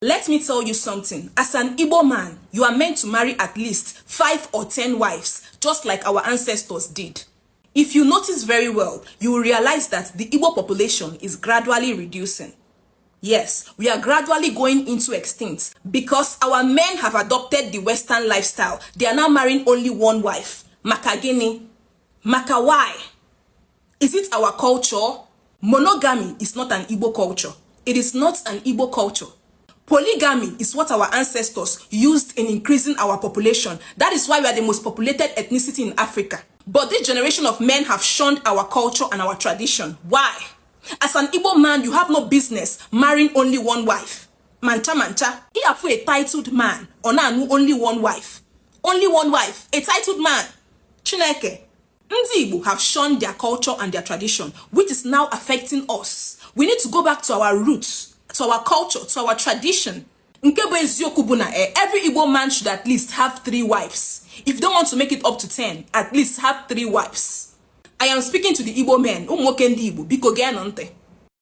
Let me tell you something. As an Igbo man, you are meant to marry at least 5 or 10 wives, just like our ancestors did. If you notice very well, you will realize that the Igbo population is gradually reducing. Yes, we are gradually going into extinct because our men have adopted the Western lifestyle. They are now marrying only one wife. Maka gini? Maka why? Is it our culture? Monogamy is not an Igbo culture. It is not an Igbo culture. Polygamy is what our ancestors used in increasing our population. That is why we are the most populated ethnicity in Africa. But this generation of men have shunned our culture and our tradition. Why? As an Igbo man, you have no business marrying only one wife. Mancha mancha. He have a titled man. Onanu only one wife. Only one wife. A titled man. Chineke. Ndị Igbo have shunned their culture and their tradition, which is now affecting us. We need to go back to our roots, to our culture, to our tradition. Every Igbo man should at least have 3 wives. If you don't want to make it up to 10, at least have 3 wives. I am speaking to the Igbo men. Ụmụ nwoke ndị Igbo, biko gee ntị.